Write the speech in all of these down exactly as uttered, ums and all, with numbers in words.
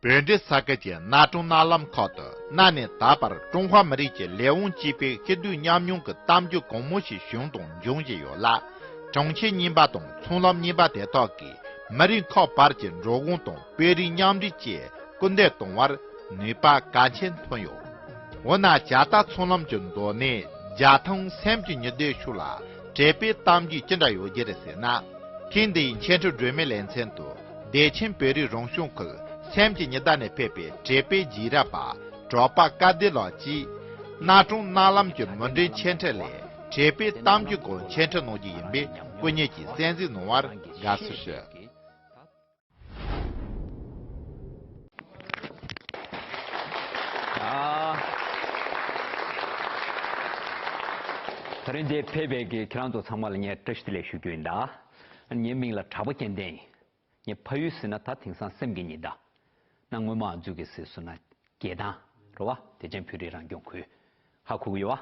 བོད་འབྲེལ་ས་ཁུལ་གྱི་གནའ་གྲོང་གནའ་ལམ་ཁག་ཏུ་གནའ་ནས་ད་བར་ཀྲུང་ཧྭ་མི་རིགས་ཀྱི་ལས་དབང་སྐྱེས་པའི་སྐྱིད་སྡུག་མཉམ་མྱོང་གི་གཏམ་རྒྱུད་གང་མང་ཞིག་བྱུང་དང་འབྱུང་བཞིན་ཡོད་ལ། གྲོང་ཁྱེར་རྙིང་པ་དང་ཚོང་ལམ་རྙིང་པ་དེ་དག་གིས་མི་རིགས་ཁག་བར་གྱི་འགྲོ་སྒང་དང་དཔོན་རིགས་མཉམ་འབྲེལ་བཅས་སྐུལ་འདེད་གཏོང་བར་ནུས་པ་གལ་ཆེན་ཐོན་ཡོད། འོ་ན་ཇ་རྟ་ཚོང་ལམ་གྱི་མདོ་ནས་རྒྱ་ཐང་སེམས་ཀྱི་ཉི་ཟླའི་ཕྱོགས་ལ་བྲེལ་བའི་གཏམ་རྒྱུད་ཅི་འདྲ་ཡོད་རྒྱུ་རེད་ཟེར་ན། ཐེངས་འདིའི་འཆད་ཁྲིད་སྒྲོན་མེའི་ལེ་ཚན་དུ་བདེ་ཆེན་བོད་རིགས་རང་སྐྱོང་ཁུལ་སེམས་ཀྱི་ཉི་ཟླ་ནས་ཕེབས་པའི་བྲེལ་བའི་རྗེས་རབས་པ་གྲགས་པ་སྐལ་ལྡན་ལགས་ཀྱིས། གནའ་གྲོང་གནའ་ལམ་གྱི་མུ་འབྲེལ་འཆད་ཁྲིད་ལས་བྲེལ་བའི་གཏམ་རྒྱུད་སྐོར་འཆད་ཁྲིད་གནང་རྒྱུ་ཡིན་པས་སྐུ་ཉིད་ཀྱིས་གསན་གཟིགས་གནང་བར་དགའ་བསུ་ཞུ། ཨ། ད་རིང་འདིར་ཕེབས་པའི་གི་ཁྱེད་རང་ཚོ་ཚང་མ་ལ་ངས་བཀྲ་ཤིས་བདེ་ལེགས་ཞུ་རྒྱུ་ཡིན་ད། ངའི་མིང་ལ་གྲགས་པ་སྐལ་ལྡན་ཡིན། ངའི་ཕ་ཡུལ་ཟེར་ན་ད་དེང་སང་སེམས་ཀྱི་ཉི་ཟླ། གནའ་སྔོན་མ་ང་ཚོས་གི་ཟེར་སོང་ན་རྒྱལ་ཐང་རེད་བ། བདེ་ཆེན་བོད་རིགས་རང་སྐྱོང་ཁུལ། ཧ་གོ་གི་ཡོད་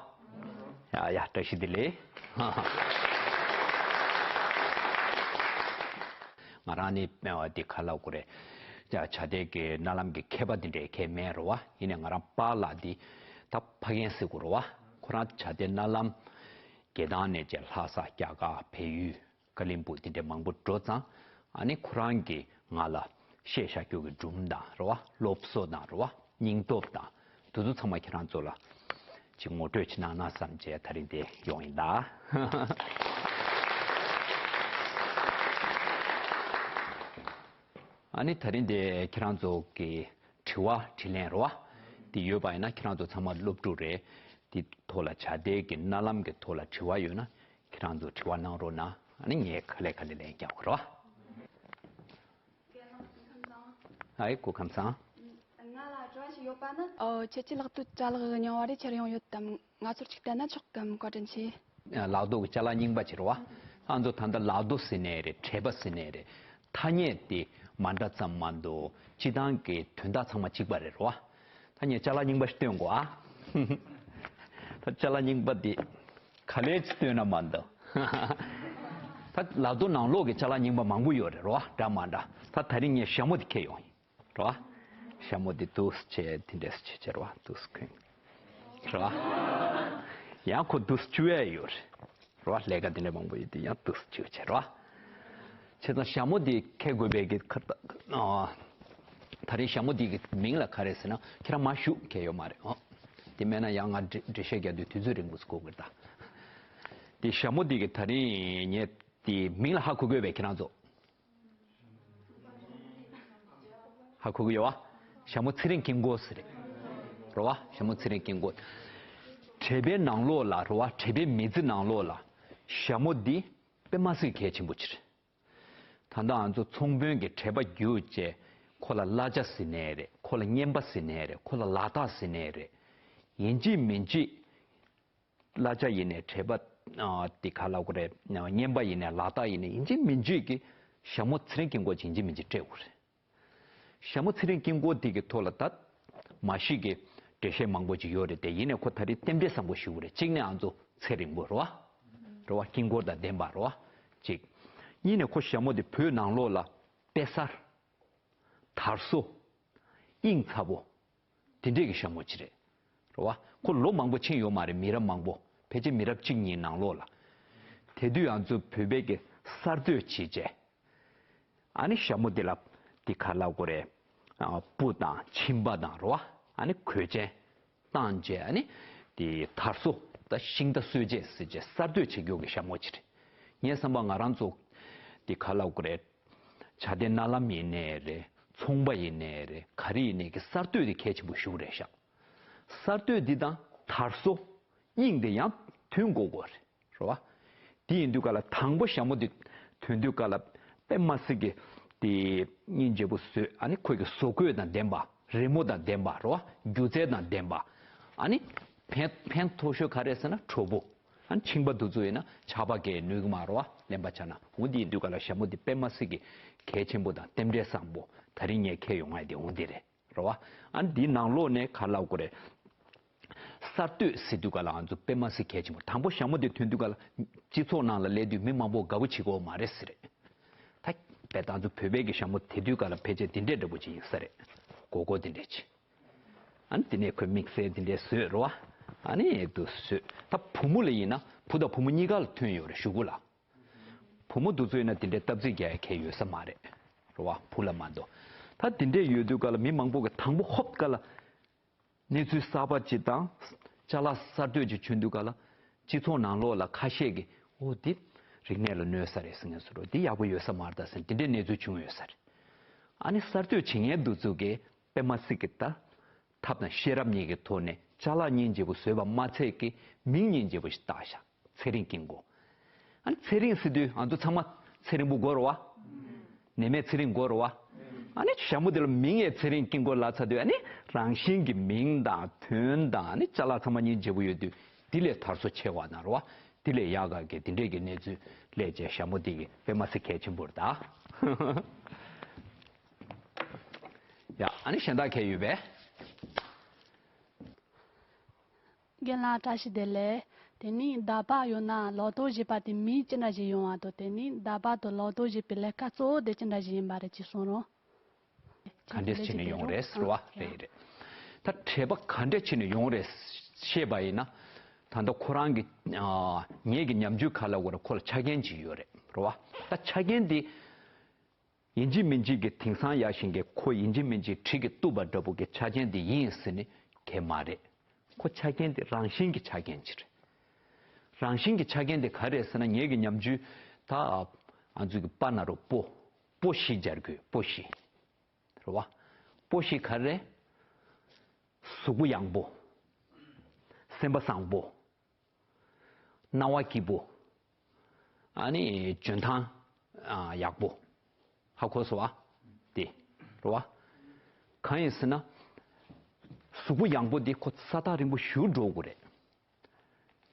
བ། ཡ་ཡ། བཀྲ་ཤིས་བདེ་ལེགས། ང་རང་ནི་འདི་ག་ལབ་དགོས་རེད། ཇ་རྟའི་གི་གནའ་ལམ་གྱི་མཁས་པ་འདི་འདྲའི་མཁས་མེད་རེད་བ། ཡིན་ནའི་ང་རང་པཱ་ལགས་འདི་ད་ཕ་རྒན་ཟེར་དགོས་རེད་བ། ཁོ་རང་ཇ་རྟའི་གནའ་ལམ་རྒྱལ་ཐང་ནས་ཇེ་ལྷ་ས་རྒྱ་གར་བལ་ཡུལ། ཀ་ལིམ་པུ་དེ་འདྲའི་མང་པོ་འགྲོ་ཙང་། ཨ་ནི་ཁོ་རང་གིས་ང་ལ་བཤད་བཞག་རྒྱུ་གི་སྒྲུང་དང་རེད་བ། སློབ་གསོ་དང་རེད་བ། སྙིང་སྟོབས་དང་དེ་ཚོ་ཚང་མ་ཁྱེད་རང་ཚོ་ལ་ཅིག་ངོ་སྤྲོད་ཅིག་གནང་ན་བསམ་བྱས་ད་རིང་འདིར་ཡོང་ཡིན་ད། ཨ་ནི་ད་རིང་འདིར་ཁྱེད་རང་ཚོ་གི་དྲི་བ་དྲིས་ལན་རེད་བ། འདི་ཡོད་པ་ཡིན་ན་ཁྱེད་རང་ཚོ་ཚང་མ་སློབ་ཕྲུག་རེད། འདི་ཐོག་ལ་ཇ་རྟའི་གི་གནའ་ལམ་གྱི་ཐོག་ལ་དྲི་བ་ཡོད་ན། ཁྱེད་རང་ཚོ་དྲི་བ་གནང་རོགས་གནང་། ཨ་ནི་ངས་ག་ལེ་ག་ལེ་ལན་རྒྱག་གི་རེད་བ། ཨའི་སྐུ་ཁམས་བཟང་། ང་ལ་དྲི་བ་ཞིག་ཡོད་པ་ནི། ཨོ། ཁྱེད་ཀྱི་ལག་ཏུ་ཅ་ལག་གི་རྙིང་བ་རེ་ཁྱེར་ཡོང་ཡོད་དམ། ང་ཚོར་ཅིག་སྟན་ན་ཆོག་གམ། བཀའ་དྲིན་ཆེ། ལག་རྡོ་གི་ཅ་ལག་རྙིང་པ་ཅིག་རེད་བ། ང་ཚོ་ད་ལྟ་ལག་རྡོ་ཟེར་ནའི་རེད། བྲེག་པ་ཟེར་ནའི་རེད། ཐ་སྙད་དེ་མ་འདྲ་ཙམ་མ་གཏོགས་སྤྱིར་བཏང་གི་དོན་དག་ཚང་མ་གཅིག་པ་རེད་རེད་བ། ད་ངས་ཅ་ལག་རྙིང་པ་ཞིག་སྟོན་དགོས་ཨ། ད་ཅ་ལག་རྙིང་པ་འདི་ག་ལེར་ཅིག་སྟོན་ན་མ་འདང་། ད་ལག་རྡོ་ནང་ལོགས་ཀྱི་ཅ་ལག་རྙིང་པ་མང་པོ་ཡོད་རེད་རོ། འདྲ་མ་འདྲ། ད་ད་རིང་ངས་ཞྭ་མོ་འདི་ཁྱེར་ཡོང་ཡིན་རོ། ཞྭ་མོ་འདི་འདུག་སེ་བྱས་དེ་འདྲས་སེ་བྱས་བྱས་རོ། འདུག་སེ་གོན་རོ། ཡང་ཁོ་འདུག་སེ་བཅུག་ཡས་ཡོད་རེད་རོ། ལས་ཀ་དེ་འདྲ་མང་པོ་ཡོད་དུས་ཡང་འདུག་སེ་བཅུག་བྱས་རོ། བྱས་ཙང་ཞྭ་མོ་འདི་ཁྱེར་དགོས་པའི་གི་ཁ་ད་ཨ། ད་རེས་ཞྭ་མོ་འདི་གི་མིང་ལ་ག་རེ་ཟེར་ན་ཁྱེད་རང་མ་ཞུ་མཁན་ཡོད་མ་རེད་ཨོ། དེ་མེད་ན་ཡང་ང་འགྲེལ་འགྲེལ་བཤད་རྒྱག་དུས་དུས་ཚོད་རིང་པོ་ཞིག་འགོར་གི་རེད་ད། དེ་ཞྭ་མོ་འདི་གི་ད་རིང་ངས་དེ་མིང་ལ་ཧ་གོ་དགོས་པས་ཁྱེད་རང་ཚོ། ཧ་གོ་གི་ཡོད་བ། ཞྭ་མོ་ཚེ་རིང་དཀྱིལ་འཁོར་ཟེར་རེད། རེད་བ། ཞྭ་མོ་ཚེ་རིང་དཀྱིལ་འཁོར། བྲེག་པའི་ནང་ལོགས་ལ་རེད་བ། བྲེག་པའི་མི་ཚེ་ནང་ལོགས་ལ་ཞྭ་མོ་འདི་དཔེ་མ་སྲིད་གལ་ཆེན་པོ་ཅིག་རེད། ད་ལྟ་ང་ཚོ་ཚོང་དཔོན་གྱི་བྲེག་པ་རྒྱུག་བྱས་ཁོ་ལ་གླ་ཆ་ཟེར་ནའི་རེད། ཁོ་ལ་རྔན་པ་ཟེར་ནའི་རེད། ཁོ་ལ་ལག་རྟགས་ཟེར་ནའི་རེད། ཡིན་གཅིག་མིན་གཅིག་གླ་ཆ་ཡིན་ནའི་བྲེག་པ་ཨ་དེ་ག་ལབ་དགོས་རེད། རྔན་པ་ཡིན་ནའི་ལག་རྟགས་ཡིན་ནའི་ཡིན་གཅིག་མིན་གཅིག་གི་ཞྭ་མོ་ཚེ་རིང་དཀྱིལ་འཁོར་ཅིག་ཡིན་གཅིག་མིན་གཅིག་སྤྲད་དགོས་རེད། ཞྭ་མོ་ཚེ་རིང་དཀྱིལ་འཁོར་དེ་གི་ཐོག་ལ་ད་མ་གཞི་གི་འགྲེལ་བཤད་མང་པོ་ཅིག་ཡོད་རེད་དེ། ཡིན་ནའི་ཁོ་ད་རེས་རྟེན་འབྲེལ་བཟང་པོ་ཞུ་གི་རེད། གཅིག་ནས་ང་ཚོ་ཚེ་རིང་པོ་རེད་བ། རེད་བ། དཀྱིལ་འཁོར་དང་ལྡན་པ་རེད་བ། གཅིག་གཉིས་ནས་ཁོ་ཞྭ་མོ་དེ་བོད་ནང་ལོགས་ལ་དཔེ་གསར། དར་སོ། དབྱིངས་ཚ་པོ། དེ་འདྲས་ཀྱི་ཞྭ་མོ་ཅིག་རེད། རེད་བ། ཁོ་ལོ་མང་པོ་ཕྱིན་ཡོད་མ་རེད། མི་རབས་མང་པོ། ཕལ་ཆེར་མི་རབས་གཅིག་གཉིས་ནང་ལོགས་ལ། དེ་དུས་ང་ཚོ་བོད་པའི་གི་གསར་གཏོད་བྱས་རྗེས། ཨ་ནི་ཞྭ་མོ་འདི་ལ་འདི་ག་ལབ་དགོས་རེད། ཨ། སྤུ་དང་མཆིན་པ་དང་རེད་བ། ཨ་ནི་གོས་ཆེན་བཏང་རྗེས་ཨ་ནི་འདི་དར་སོ་དང་ཤིང་རྟ་གསོད་བྱེད་ཟེར་བྱས་གསར་གཏོད་བྱེད་རྒྱུ་གི་ཞྭ་མོ་ཅིག་རེད། ངས་བསམ་པ་ང་རང་ཚོ་འདི་ག་ལབ་དགོས་རེད། ཇ་རྟའི་གནའ་ལམ་ཡིན་ནའི་རེད། ཚོང་པ་ཡིན་ནའི་རེད། ག་རེ་ཡིན་ནའི་གི་གསར་གཏོད་དེ་གལ་ཆེན་པོ་ཞེ་པོ་རེད་ཤག་གསར་གཏོད་འདི་དང་དར་སོ་དབྱིངས་དེ་ཡང་མཐུན་དགོས་དགོས་རེད། རེད་བ། དེ་ཡིན་དུས་ག་ལ་དང་པོ་ཞྭ་མོ་དེ་ཐོན་དུས་ག་ལ་དཔེ་མ་སྲིད་ཀྱི་དེ་སྙིང་རྗེ་པོ་བཟོས། ཨ་ནི་ཁོ་གི་བཟོ་བཀོད་དང་ལྡན་པ། རི་མོ་དང་ལྡན་པ་རེད་བ། སྒྱུ་རྩལ་དང་ལྡན་པ། ཨ་ནི་ཕན་ཕན་ཐོགས་ཤོས་ག་རེ་ཟེར་ན་ཁྲོ་ཕུ། ཨ་ནི་མཆིན་པ་འདི་ཚོ་ཡིན་ན་ཆག་པ་གས་ནུས་ཀྱི་མ་རེད་བ། ལེན་པ་བྱས་ན། འོ་དེ་ཡིན་དུས་ག་ལ་ཞྭ་མོ་དེ་དཔེ་མ་སྲིད་ཀྱི་གལ་ཆེན་པོ་དང་རྟེན་འབྲེལ་བཟང་པོ། ད་རིང་ངས་ཁྱེར་ཡོང་ཡ་དེ་འོ་དེ་རེད། རེད་བ། ཨ་ནི་འདིའི་ནང་ལོགས་ནས་ག་ལབ་དགོས་རེད། གསར་གཏོད་ཟེར་དུས་ག་ལ་ང་ཚོ་དཔེ་མ་སྲིད་གལ་ཆེན་པོ། དང་པོ་ཞྭ་མོ་དེ་ཐོན་དུས་ག་ལ་སྤྱི་ཚོགས་ནང་ལ་སླེབས་དུས་མི་མང་པོ་དགའ་པོ་བྱེད་ཀྱི་ཡོད་མ་རེད་ཟེར་རེད། ད་དཔེ་ད་ང་ཚོ་བོད་པའི་གི་ཞྭ་མོ་དེ་དུས་ག་ལ་ཕལ་ཆེར་དེ་འདྲས་འདྲ་པོ་ཅིག་ཡིན་ས་རེད། སྒོར་སྒོར་དེ་འདྲས་བྱས། ཨ་ནི་དེ་ནས་ཁོས་དམིགས་བསལ་དེ་འདྲས་བཟོས་རེད་བ། ཨ་ནི་དུ་བཟོས། ད་བུ་མོ་ལ་ཡིན་ན་བུ་དང་བུ་མོ་གཉིས་ཀ་ལ་ཐོན་ཡོད་རེད་གཞུག་གུ་ལ། བུ་མོ་དེ་ཚོ་ཡིན་ན་དེ་འདྲའི་སྟབས་ཚིགས་རྒྱག་ཡ་གང་ཡོད་ས་མ་རེད། རེད་བ། བུ་ལ་མ་གཏོགས། ད་དེ་འདྲས་ཡོད་དུས་ག་ལ་མི་མང་པོ་གི་དང་པོ་ཧོབ་ག་ལ་གནས་ཚུལ་གསར་པ་ཅིག་དང་། ཅ་ལག་གསར་གཏོད་ཅིག་བྱུང་དུས་ག་ལ་སྤྱི་ཚོགས་ནང་ལོགས་ལ་ཁ་ཤས་ཀྱིས་འོ་འདི་རིག་གནས་ལ་གནོད་ས་རེད་ཟེར་མཁན་སུ་རོ་འདི་ཡག་པོ་ཡོད་ས་མ་རེད་ད་ཟེར་འདི་འདྲའི་གནས་ཚུལ་བྱུང་ཡོད་ས་རེད། ཨ་ནི་གསར་གཏོད་བྱེད་མཁན་དེ་ཚོ་གིས་དཔེ་མ་སྲིད་ཀྱི་ད། ཐབས་དང་ཤེས་རབ་གཉིས་ཀྱི་ཐོག་ནས་ཅ་ལག་སྙིང་རྗེ་པོ་བཟོས་པ་མ་ཚད་ཀྱི་མིང་སྙིང་རྗེ་པོ་ཞིག་བཏགས་ཤག་ཚེ་རིང་དཀྱིལ་འཁོར། ཨ་ནི་ཚེ་རིང་ཟེར་དུས་ང་ཚོ་ཚང་མ་ཚེ་རིང་པོ་དགོས་རེད་བ། ནད་མེད་ཚེ་རིང་དགོས་རེད་བ། ཨ་ནི་ཞྭ་མོ་དེ་ལ་མིང་ཡང་ཚེ་རིང་དཀྱིལ་འཁོར་ལབ་ཚར་དུས་ཨ་ནི་རང་བཞིན་གྱི་མིང་དང་དོན་དང་ཨ་ནི་ཅ་ལག་ཚང་མ་སྙིང་རྗེ་པོ་ཡོད་དུས་དེ་ལས་དར་སོ་ཆེ་བ་ན་རེད་བ། དེ་ལས་ཡག་ག་གི་དེ་འདྲས་ཀྱི་གནས་ཚུལ་སླེབས་བྱས་ཞྭ་མོ་དེ་གི་དཔེ་མ་སྲིད་གལ་ཆེན་པོ་རེད་ད། ཡ་ཨ་ནི་གཞན་དག་གལ་ཡོད་པས། རྒན་ལགས་བཀྲ་ཤིས་བདེ་ལེགས། དེ་ནི་ཟླ་བག་ཡོད་ན་ལོ་ཏོག་བཞི་པ་དེ་མིང་ཅི་འདྲ་ཞིག་ཡོང་བ་དང་དེ་ནི་ཟླ་བག་དང་ལོ་ཏོག་བཞི་པའི་ལས་ཀ་གཙོ་བོ་དེ་ཅི་འདྲ་ཞིག་ཡིན་པ་རེད་ཅེས་གསུངས་རོགས། ག་འདྲས་བྱས་ནས་ཡོང་རེད་ཟེར་བ་རེད་རེད། ད་དྲེག་པ་ག་འདྲས་བྱས་ནས་ཡོང་རེད་ཤེས་པ་ཡིན་ན། ད་ལྟ་ཁོ་རང་གི་ངེད་ཀྱི་ཉམས་འགྱུར་ག་ལ་གོ་ར་ཁོ་ལ་ཆ་རྐྱེན་ཅིག་ཡོད་རེད་རེད་བ། ད་ཆ་རྐྱེན་འདི། ཡིན་གཅིག་མིན་གཅིག་གི་དེང་སང་ཡར་བཞིན་གྱི་ཁོ་ཡིན་གཅིག་མིན་གཅིག་གྲི་གིས་གཏུབ་པ་འདྲ་པོ་གི་ཆ་རྐྱེན་དེ་ཡིན་ཟེར་ནི་གལ་མ་རེད། ཁོ་ཆ་རྐྱེན་དེ་རང་བཞིན་གྱི་ཆ་རྐྱེན་ཅིག་རེད། རང་བཞིན་གྱི་ཆ་རྐྱེན་དེ་ག་རེད་ཟེར་ན་ངེད་ཀྱི་ཉམས་འགྱུར་ད་ང་ཚོ་གི་པ་ན་རོ་སྤོ། སྤོ་བཞི་སྦྱར་དགོས་སྤོ་བཞི། རེད་བ། སྤོ་བཞི་ག་རེད། གཟུགས་པོ་ཡངས་པོ། སེམས་པ་བཟང་པོ། སྣང་བ་སྐྱིད་པོ། ཨ་ནི་འཇོན་ཐང་ཡག་པོ། ཧ་གོ་སོང་བ། དེ་རེད་བ། གང་ཡིན་ཟེར་ན། གཟུགས་པོ་ཡངས་པོ་འདི་ཁོ་ས་ཐག་རིང་པོ་ཞེ་པོ་འགྲོ་དགོས་རེད།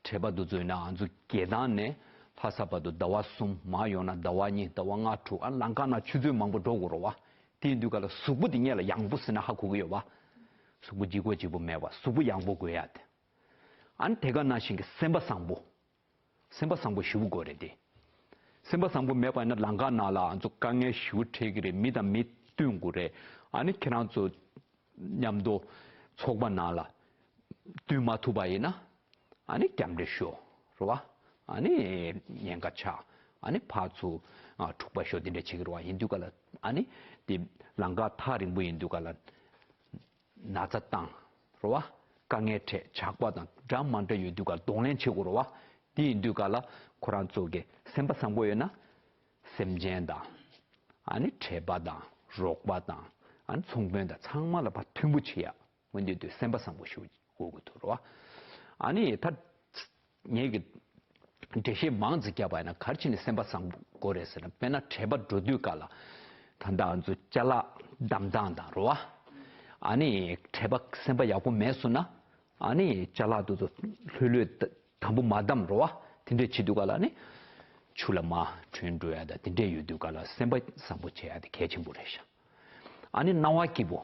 དྲེག་པ་འདི་ཚོ་ཡིན་ན་ང་ཚོ་རྒྱལ་ཐང་ནས་ལྷ་ས་བར་དུ་ཟླ་བ་གསུམ་མར་ཡོང་ན་ཟླ་བ་གཉིས་ཟླ་བ་ལྔ་དྲུག་ཨ་ལམ་ཁ་ནང་ཆུ་ཚོད་མང་པོ་འགྲོ་དགོས་རེད་བ། དེ་ཡིན་དུས་ག་ལ་གཟུགས་པོ་འདི་སྔོན་ལ་ཡངས་པོ་ཟེར་ན་ཧ་གོ་གི་ཡོད་བ། གཟུགས་པོ་ལྗིད་ཁོག་ལྗིད་པོ་མེད་པ་གཟུགས་པོ་ཡངས་པོ་དགོས་ཡ་དེ། ཨ་ནི་དེ་ག་ནང་བཞིན་གྱི་སེམས་པ་བཟང་པོ། སེམས་པ་བཟང་པོ་ཞེ་པོ་དགོས་རེད་དེ། སེམས་པ་བཟང་པོ་མེད་པ་ཡིན་ན་ལམ་ཁ་ནང་ལ་ང་ཚོ་དཀའ་ངལ་ཞེ་པོ་འཕྲད་ཀྱི་རེད། མི་དང་མི་བསྟུན་དགོས་རེད། ཨ་ནི་ཁྱེད་རང་ཚོ་མཉམ་དུ་ཚོགས་པ་ནང་ལ་བསྟུན་མ་ཐུབ་པ་ཡིན་ན་ཨ་ནི་རྒྱབ་འདྲེ་ཤོར་རེད་བ། ཨ་ནི་ཉེན་ཁ་ཆགས། ཨ་ནི་ཕར་ཚུར་འཁྲུག་པ་ཤོར་དེ་འདྲ་བྱེད་ཀྱི་རེད་བ། ཡིན་དུས་ག་ལ་ཨ་ནི་དེ་ལམ་ཁ་ཐག་རིང་པོ་ཡིན་དུས་ག་ལ། ན་ཚ་བཏང་། རེད་བ། དཀའ་ངལ་འཕྲད་ཇག་པ་དང་འདྲ་མ་འདྲ་ཡོད་དུས་ག་གདོང་ལེན་བྱེད་དགོས་རེད་བ། དེ་ཡིན་དུས་ག་ལ་ཁོ་རང་ཚོ་གི་སེམས་པ་བཟང་པོ་ཡོད་ན། སེམས་ཅན་དང་། ཨ་ནི་དྲེག་པ་དང་རོགས་པ་དང་ཨ་ནི་ཚོང་དཔོན་དང་ཚང་མ་ལ་ཕར་མཐུན་པོ་བྱེད་ཡ། འོན་ཏེ་དུས་སེམས་པ་བཟང་པོ་ཞིག་དགོས་ཀྱི་འདུག་རེད་བ། ཨ་ནི་ད། ངེད་ཀྱི་འགྲེལ་བཤད་མང་ཙམ་བརྒྱབ་པ་ཡིན་ན་ག་རེ་བྱས་ནས་སེམས་པ་བཟང་པོ་དགོས་རེད་ཟེར་ན། དཔེར་ན་དྲེག་པ་འགྲོ་དུས་ག་ལ་ད་ལྟ་ང་ཚོ་ཅ་ལག་བདམས་སྟངས་དང་རེད་བ། ཨ་ནི་དྲེག་པ་སེམས་པ་ཡག་པོ་མེད་སོང་ན་ཨ་ནི་ཅ་ལག་དེ་ཚོ་ལྷོད་ལྷོད་དམ་པོ་མ་བདམས་རེད་བ། དེ་འདྲས་བྱེད་དུས་ག་ལ་ནི་ཆུ་ལ་མར་བྲོས་འགྲོ་ཡ་དང་དེ་འདྲས་ཡོད་དུས་ག་ལ་སེམས་པ་བཟང་པོ་བྱེད་ཡ་དེ་གལ་ཆེན་པོ་རེད་ཤག་ཨ་ནི་སྣང་བ་སྐྱིད་པོ་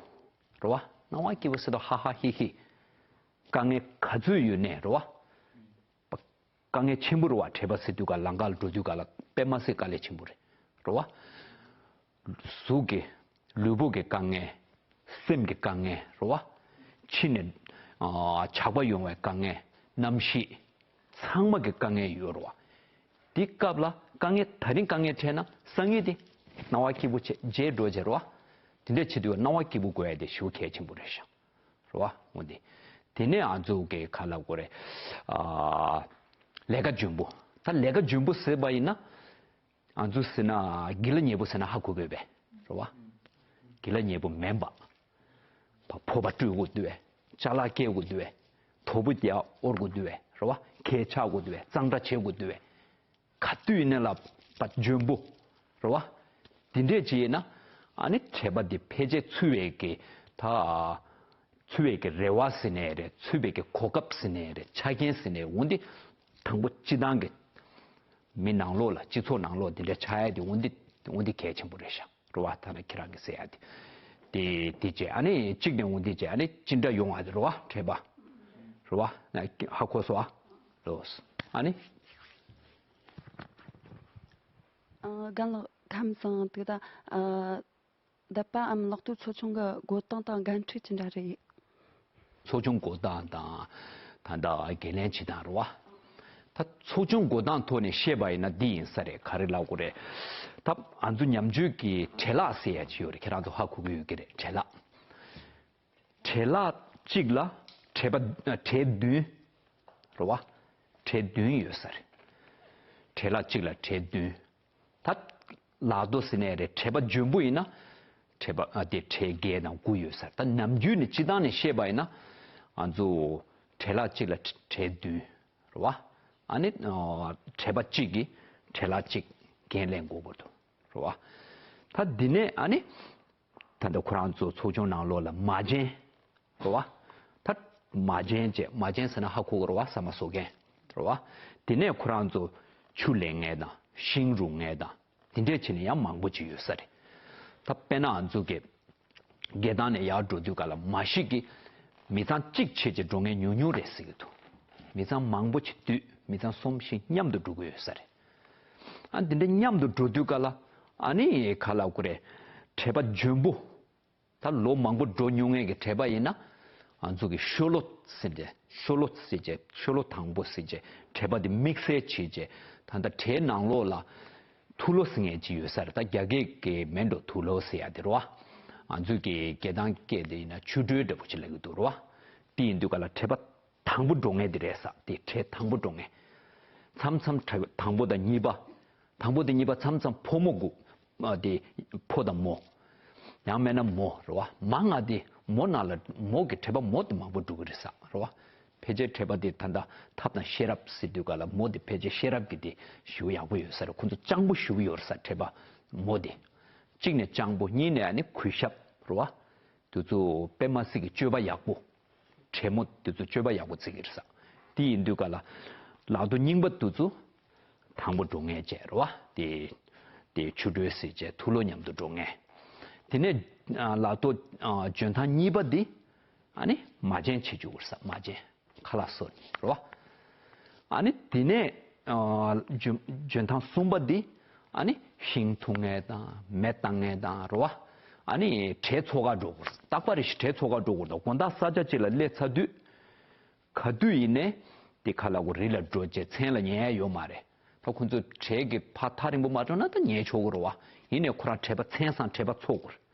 རེད་བ། སྣང་བ་སྐྱིད་པོ་ཟེར་དུས་ཧ་ཧ་ཧི་ཧི། དཀའ་ངལ་ག་ཚོད་ཡོད་ནའི་རེད་བ། དཀའ་ངལ་ཆེན་པོ་རེད་བ། དྲེག་པ་ཟེར་དུས་ག་ལམ་ཁ་ལ་འགྲོ་དུས་ག་ལ་དཔེ་མ་སྲིད་དཀའ་ལས་ཆེན་པོ་རེད། རེད་བ། གཟུགས་ཀྱི་ལུས་པོ་གི་དཀའ་ངལ། སེམས་ཀྱི་དཀའ་ངལ་རེད་བ། ཕྱི་ནས་ཨ་ཇག་པ་ཡོང་བའི་དཀའ་ངལ། གནམ་གཤིས། ཚང་མ་གི་དཀའ་ངལ་ཡོད་རེད་བ། དེ་སྐབས་ལ་དཀའ་ངལ་ད་རིང་དཀའ་ངལ་འཕྲད་ན་སང་ཉིན་དེ་སྣང་བ་སྐྱིད་པོ་བྱས་བརྗེད་འགྲོ་བྱས་རེད་བ། དེ་འདྲ་བྱེད་དུས་སྣང་བ་སྐྱིད་པོ་དགོས་ཡ་དེ་ཞེ་པོ་གལ་ཆེན་པོ་རེད་ཤག་རེད་བ། འོ་དེ། དེ་ནས་ང་ཚོ་གི་ག་ལབ་དགོས་རེད། ཨ། ལས་ཀ་འཇོན་པོ། ད་ལས་ཀ་འཇོན་པོ་ཟེར་བ་ཡིན་ན། ང་ཚོ་ཟེར་ན་དགེ་ལ་ཉེ་པོ་ཟེར་ན་ཧ་གོ་དགོས་པས། རེད་བ། དགེ་ལ་ཉེ་པོ་མིན་པ། ཕ་ཕོར་པ་སྤྲོད་དགོས་འདུག་བས། ཅ་ལག་སྐྱེལ་དགོས་འདུག་བས། དོ་པོ་རྒྱག་དབོར་དགོས་འདུག་བས། རེད་བ། ཁལ་ཆག་དགོས་འདུག་བས། གཙང་སྦྲ་བྱེད་དགོས་འདུག་བས། ག་དུས་ཡིན་ན་ལ་བ་འཇོན་པོ། རེད་བ། དེ་འདྲས་ཅིག་ཡིན་ན། ཨ་ནི་དྲེག་པ་འདི་ཕལ་ཆེར་ཚུད་པའི་གི་ད། ཚུད་པའི་གི་རེ་བ་ཟེར་ནའི་རེད། ཚུད་པའི་གི་གོ་སྐབས་ཟེར་ནའི་རེད། ཆ་རྐྱེན་ཟེར་ནའི་འོ་འདི། དང་པོ་སྤྱི་བཏང་གི་མི་ནང་ལོགས་ལ་སྤྱི་ཚོགས་ནང་ལོགས་འདི་འདྲ་ཆགས་ཡ་དེ་འོ་འདི་འོ་འདི་གལ་ཆེན་པོ་རེད་ཤག་རེད་བ། ད་ནི་ཁྱེད་རང་གི་ཟེར་ཡ་དེ་དེ་དེ་བྱས། ཨ་ནི་གཅིག་ནས་འོ་འདི་བྱས། ཨ་ནི་ཅི་འདྲ་ཡོང་བ་རེད་བ། དྲེག་པ་རེད་བ། ཧ་གོ་སོང་ཨ། ལོས། ཨ་ནི། ཨ། རྒན་ལགས་ཁམས་བཟང་། དེ་ད་ཨ། བསྡད་པའམ་ལག་ཏུ་ཚོ་ཆུང་གི་བགོ་སྟངས་དང་འགན་འཁྲི་ཅི་འདྲ་རེད། ཚོ་ཆུང་བགོ་སྟངས་དང་ད་ལྟ་འགན་ལེན་བྱེད་སྟངས་རེད་བ། ད་ཚོ་ཆུང་བགོ་སྟངས་ཐོག་ནས་བཤད་པ་ཡིན་ན་འདི་ཡིན་ས་རེད། ག་རེ་ལབ་དགོས་རེད། ད་ང་ཚོ་ཉམས་བཅོས་ཀྱི་བྲེལ་ལག་ཟེར་ཡ་ཅིག་ཡོད་རེད། ཁྱེད་རང་ཚོ་ཧ་གོ་གི་ཡོད་ཀྱི་རེད། བྲེལ་ལག་བྲེལ་ལག་གཅིག་ལ་བྲེལ་པ་བྲེལ་བདུན་རེད་བ། བྲེལ་བདུན་ཡོད་ས་རེད། བྲེལ་ལག་གཅིག་ལ་བྲེལ་བདུན། ད་ལག་རྡོ་ཟེར་ནའི་རེད། བྲེལ་པ་འཇོན་པོ་ཡིན་ན་བྲེལ་པ་ཨ་དེ་བྲེལ་བརྒྱད་དང་དགུ་ཡོད་ས་རེད། ད་ནམ་རྒྱུན་ནས་སྤྱི་བཏང་ནས་བཤད་པ་ཡིན་ན་ང་ཚོ་བྲེལ་ལག་གཅིག་ལ་བྲེལ་བདུན་རེད་བ། ཨ་ནི་ཨ་བྲེལ་པ་གཅིག་གིས་བྲེལ་ལག་གཅིག་འགན་ལེན་དགོས་ཀྱི་འདུག་རེད་བ། ད་འདི་ནས་ཨ་ནི་ད་ལྟ་ཁོ་རང་ཚོ་ཚོགས་ཆུང་ནང་ལོགས་ལ་མ་བྱན་རེད་བ། ད་མ་བྱན་བྱས། མ་བྱན་ཟེར་ན་ཧ་གོ་གི་རེད་བ། ཟ་མ་བཟོ་མཁན་རེད་བ། དེ་ནས་ཁོ་རང་ཚོ་ཆུ་ལེན་མཁན་དང་ཤིང་རུག་མཁན་དང་དེ་འདྲས་བྱས་ནས་ཡང་མང་པོ་ཅིག་ཡོད་ས་རེད། ད་དཔེར་ན་ང་ཚོ་གི་རྒྱལ་ཐང་ནས་ཡར་འགྲོ་དུས་ག་ལ་མ་གཞི་གི་མི་ཚང་གཅིག་བྱས་བྱས་འགྲོ་མཁན་ཉུང་ཉུང་རེད་ཟེར་གྱི་འདུག་མི་ཚང་མང་པོ་ཅིག་འདུས། མི་ཚང་གསུམ་བཞི་མཉམ་དུ་འགྲོ་གི་ཡོད་ས་རེད། ཨ་འདི་འདྲ་མཉམ་དུ་འགྲོ་དུས་ག་ལ་ཨ་ནི་ག་ལབ་དགོས་རེད། བྲེལ་པ་འཇོན་པོ། ད་ལོ་མང་པོ་འགྲོ་མྱོང་མཁན་གྱི་བྲེལ་པ་ཡིན་ན་ང་ཚོ་གི་ཤོ་ལོ་ཟེར་ཏེ། ཤོ་ལོ་ཟེར་བྱས། ཤོ་ལོ་དང་པོ་ཟེར་བྱས་བྲེལ་པ་དེ་དམིགས་བསལ་བྱེད་བྱས། ད་ལྟ་བྲེལ་ནང་ལོགས་ལ་ཐུ་ལོ་ཟེར་མཁན་ཅིག་ཡོད་ས་རེད། ད་རྒྱ་སྐད་ཀྱི་མེད་འགྲོ། ཐུ་ལོ་ཟེར་ཡ་དེ་རེད་བ། ང་ཚོ་གི་རྒྱལ་ཐང་སྐད་དེ་ཡིན་ན་ཆུ་དྲོད་འདྲ་པོ་ཅིག་ལབ་ཀྱི་འདུག་རེད་བ། དེ་ཡིན་དུས་ག་ལ་བྲེལ་པ་དང་པོ་འགྲོ་མཁན་དེ་རེད་ས། དེ་བྲེལ་དང་པོ་འགྲོ་མཁན། མཚམས་མཚམས་བྲེལ་དང་པོ་དང་གཉིས་པ། དང་པོ་དང་གཉིས་པ་མཚམས་མཚམས་ཕོ་མོ་དགུ། ཨ་དེ་ཕོ་དང་མོ། ཡང་མིན་ན་མོ་རེད་བ། མང་ང་དེ་མོ་ནང་ལ་མོ་གི་བྲེལ་པ་མོ་དེ་མང་པོ་འགྲོ་གི་རེད་ས་རེད་བ། ཕལ་ཆེར་བྲེལ་པ་དེ་ད་ལྟ་ཐབས་དང་ཤེས་རབ་ཟེར་དུས་ག་ལ་མོ་དེ་ཕལ་ཆེར་ཤེས་རབ་ཀྱི་དེ་ཞེ་པོ་ཡག་པོ་ཡོད་ས་རེད། ཁོ་ཚོ་སྤྱང་པོ་ཞེ་པོ་ཡོད་རེད་ས། བྲེལ་པ་མོ་དེ། གཅིག་ནས་སྤྱང་པོ། གཉིས་ནས་ཨ་ནི་གུས་ཞབས་རེད་བ། དེ་ཚོ་དཔེ་མ་སྲིད་ཀྱི་སྤྱོད་པ་ཡག་པོ། བྲེལ་མོ་དེ་ཚོ་སྤྱོད་པ་ཡག་པོ་བརྩི་གི་རེད་ས། དེ་ཡིན་དུས་ག་ལ་ལག་རྡོ་རྙིང་པ་དེ་ཚོ་དང་པོ་འགྲོ་མཁན་བྱས་རེད་བ། དེ་དེ་ཆུ་དྲོད་ཟེར་བྱས་ཐུ་ལོ་མཉམ་དུ་འགྲོ་མཁན། དེ་ནས་ཨ་ལག་རྡོ་ཨ་འཇོན་ཐང་གཉིས་པ་འདི་ཨ་ནི་མ་བྱན་བྱེད་བཅུག་རེད་ས། མ་བྱན། ཁ་ལག་བཟོ་ནི་རེད་བ། ཨ་ནི་དེ་ནས་ཨ་འཇོན་འཇོན་ཐང་གསུམ་པ་འདི་ཨ་ནི་ཤིང་འཐུ་མཁན་དང་མེ་བཏང་མཁན་དང་རེད་བ། ཨ་ནི་བྲེལ་འཚོ་ག་འགྲོ་དགོས། རྟག་པར་རེ་ཞིག་བྲེལ་འཚོ་ག་འགྲོ་དགོས་དང་། དགོང་དག་ས་ཆ་གཅིག་ལ་སླེབས་ཚར་དུས་ག་དུས་ཡིན་ནའི་དེ་ཁ་ལག་གོ་རི་ལ་འགྲོ་བྱས་མཚན་ལ་ཉལ་ཡ་ཡོད་མ་རེད། ད་ཁོ་ཚོས་བྲེལ་གྱི་ཕར་ཐག་རིང་པོ་མ་འགྲོ་ན་ད་ཉལ་ཆོག་གི་རེད་བ། ཡིན་ནའི་ཁོ་རང་བྲེལ་པ་མཚན་བཟང་བྲེལ་པ་འཚོ་དགོས་རེད།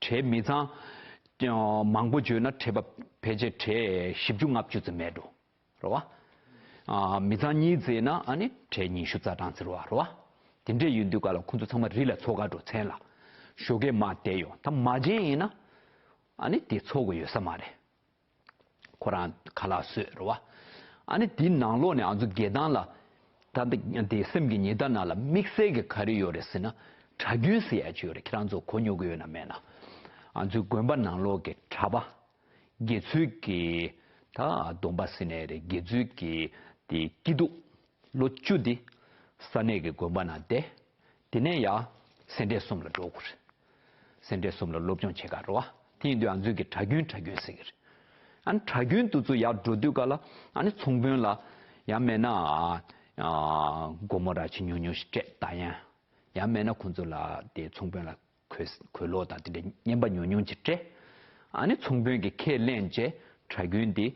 བྲེལ་མི་ཚང་མང་པོ་བྱོས་ན་བྲེལ་པ་ཕལ་ཆེར་བྲེལ་བཞི་བཅུ་ལྔ་བཅུ་ཙམ་མེད་འགྲོ། རེད་བ། ཨ་མི་ཚང་གཉིས་བརྩིས་ན་ཨ་ནི་བྲེལ་ཉི་ཤུ་རྩ་གྲངས་ཙམ་རེད་བ། རེད་བ། དེ་འདྲས་ཡིན་དུས་ག་ལ་ཁོ་ཚོ་ཚང་མ་རི་ལ་འཚོ་ག་འགྲོ་མཚན་ལ། ཞོགས་ཀས་མར་བསྡད་ཡོང་། ད་མ་བྱན་ཡིན་ན་ཨ་ནི་དེ་འཚོ་དགོས་ཡོད་ས་མ་རེད། ཁོ་རང་ཁ་ལག་བཟོས་རེད་བ། ཨ་ནི་དེའི་ནང་ལོགས་ནས་ང་ཚོ་རྒྱལ་ཐང་ལ་ད་ལྟ་དེ་སེམས་ཀྱི་ཉི་ཟླ་ནང་ལ་དམིགས་བསལ་གྱི་ག་རེ་ཡོད་རེད་ཟེར་ན། གྲྭ་རྒྱུན་ཟེར་ཡ་ཅིག་ཡོད་རེད། ཁྱེད་རང་ཚོ་གོ་མྱོང་གི་ཡོད་ན་མེད་ན། ང་ཚོའི་དགོན་པ་ནང་ལོགས་ཀྱི་གྲྭ་པ། དགེ་ཚུལ་གྱི་ད་སྡོམ་པ་ཟེར་ནའི་རེད། དགེ་ཚུལ་གྱི་དེ་སྐྱིད་སྡུག་ལོ་བཅུ་དེ་ས་གནས་ཀྱི་དགོན་པ་ནང་བསྡད། དེ་ནས་ཡར་སེ་འབྲས་གསུམ་ལ་འགྲོ་དགོས་རེད། སེ་འབྲས་གསུམ་ལ་སློབ་སྦྱོང་བྱེད་ག་རེད་བ། དེ་ཡིན་དུས་ང་ཚོའི་གི་གྲྭ་རྒྱུན་གྲྭ་རྒྱུན་ཟེར་གི་རེད། ཨ་ནི་གྲྭ་རྒྱུན་དེ་ཚོ་ཡར་འགྲོ་དུས་ག་ལ་ཨ་ནི་ཚོང་དཔོན་ལ་ཡང་མེད་ན་ཨ་སྒོར་མོ་ར་ཆེ་ཉུང་ཉུང་ཞིག་སྤྲད། ད་ཡང་ཡང་མེད་ན་ཁོང་ཚོ་ལ་དེ་ཚོང་དཔོན་ལ་གོས་གོས་ལོག་དང་དེ་འདྲ་རྔན་པ་ཉུང་ཉུང་ཅིག་སྤྲད། ཨ་ནི་ཚོང་དཔོན་གྱིས་ཁས་ལེན་བྱས་གྲྭ་རྒྱུན་འདི་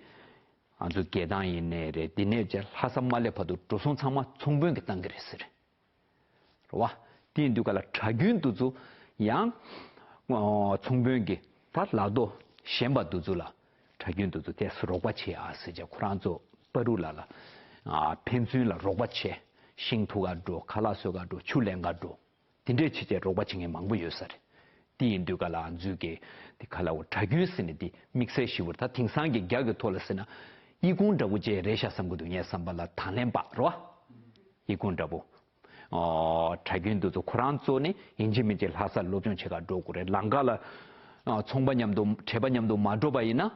ང་ཚོ་རྒྱལ་ཐང་ཡིན་ནའི་རེད། འདི་ནས་བྱས་ལྷ་ས་མ་སླེབས་བར་དུ་འགྲོ་སོང་ཚང་མ་ཚོང་དཔོན་གྱིས་བཏང་གི་རེད་ཟེར། རེད་བ། དེ་ཡིན་དུས་ག་ལ་གྲྭ་རྒྱུན་དེ་ཚོ་ཡང་ཚོང་དཔོན་གྱིས་ད་ལག་ཐོག་ཞན་པ་དེ་ཚོ་ལ་གྲྭ་རྒྱུན་དེ་ཚོ་ཏོག་ཙམ་རོགས་པ་བྱེད་ཨ་ཟེར་བྱས་ཁོ་རང་ཚོ་པ་རུ་ལ་ལ་ཕན་ཚུན་ལ་རོགས་པ་བྱེད། ཤིང་འཐུ་ག་འགྲོ། ཁ་ལག་བཟོ་ག་འགྲོ། ཆུ་ལེན་ག་འགྲོ། དེ་འདྲས་བྱས་བྱས་རོགས་པ་བྱེད་མཁན་མང་པོ་ཡོད་ས་རེད། དེ་ཡིན་དུས་ག་ལ་ང་ཚོའི་གི་དེ་ག་ལ་འོ་གྲྭ་རྒྱུན་ཟེར་ནས་དེ་དམིགས་བསལ་ཞིབ་པོར་ད་དེང་སང་གི་རྒྱ་གི་ཐོག་ལ་ཟེར་ན་ཡི་གུང་འདྲ་པོ་ཅིག་རེད་ཤག་བསམ་གི་འདུག་ངའི་བསམ་པ་ལ། དང་ལེན་པ་རེད་བ། ཡི་གུང་འདྲ་པོ། ཨོ་གྲྭ་རྒྱུན་དེ་ཚོ་ཁོ་རང་ཚོ་ནི་ཡིན་གཅིག་མིན་གཅིག་ལྷ་སར་སློབ་སྦྱོང་བྱེད་ག་འགྲོ་དགོས་རེད། ལམ་ཁ་ལ་ཨ་ཚོང་པ་མཉམ་དུ་བྲེལ་པ་མཉམ་དུ་མ་འགྲོ་པ་ཡིན་ན།